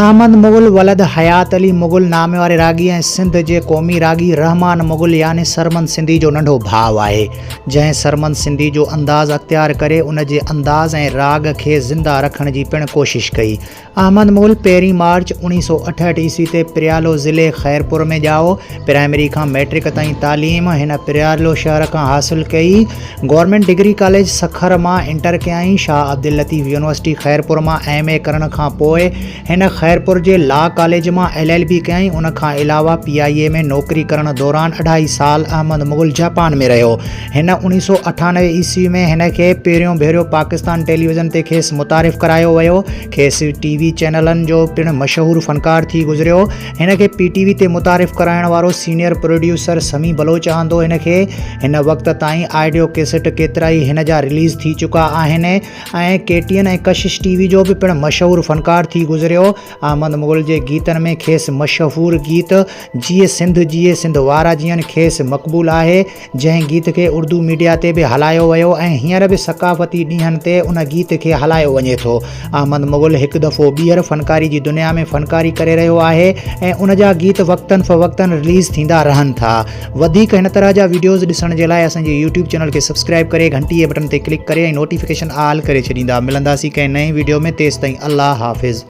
احمد مغل ولد حيات علي مغل ناميواري راڳي ۽ سنڌ جي قومي راڳي رحمان مغل يعني سرمد سنڌي جو ننڍو ڀاء آهي، جنهن سرمد سنڌي جو انداز اختيار ڪري ان جي انداز ۽ راڳ کي زنده رکڻ جي پڻ ڪوشش ڪئي. احمد مغل پهرين مارچ 1968 عيسوي تي پريالو ضلعي خيرپور ۾ ڄائو. پرائمري کان مئٽرڪ تائين تعليم هن پريالو شهر کان حاصل ڪئي. گورنمينٽ ڊگري ڪاليج سکر مان انٽر ڪيائين. شاهه عبداللطيف يونيورسٽي خيرپور مان ايم اي ڪرڻ کان پوء هن خيرپور جي لا ڪاليج مان ايل ايل بي ڪيائين. ان کان علاوه پي آء اي ۾ نوڪري ڪرڻ دوران اڍائي سال احمد مغل جاپان ۾ رهيو. هن 1998 عيسوي ۾ هن کي پهريون ڀيرو پاڪستان ٽيليويزن تي کيس متعارف ڪرايو ويو. کيس ٽي وي چينلن جو پڻ مشهور فنڪار ٿي گذريو. هن کي پي ٽي وي تي متعارف ڪرائڻ وارو سينيئر پروڊيوسر سميع بلوچ آندو هن کي. هن وقت تائين آڊيو ڪيسٽ ڪيترائي هن جا رليز ٿي چڪا آهن ۽ K T N ۽ Kashish T V جو به پڻ مشهور فنڪار ٿي گذريو. احمد مغل جي گيتن ۾ کيس مشهور گيت جيئي سنڌ جيئي سنڌ وارا جيئن کيس مقبول آهي. جنهن گيت کي اردو ميڊيا تي به هلايو ويو ۽ هينئر به ثقافتي ڏينهن تي ان گيت کي هلايو وڃي ٿو. احمد مغل هڪ دفعو ٻيهر فنڪاري جي دنيا ۾ فنڪاري ڪري رهيو آهي ۽ ان جا گيت وقتن فوقتن رليز ٿيندا رهن ٿا. وڌيڪ هن طرح جا وڊيوز ڏسڻ جي لاء اسان جي يوٽيوب چينل کي سبسڪرائيب ڪري گهنٽي جي بٽڻ تي ڪلڪ ڪري ۽ نوٽيفڪيشن آل ڪري ڇڏيندا. ملنداسين ڪنهن نئين وڊيو ۾ تيستائين الله حافظ.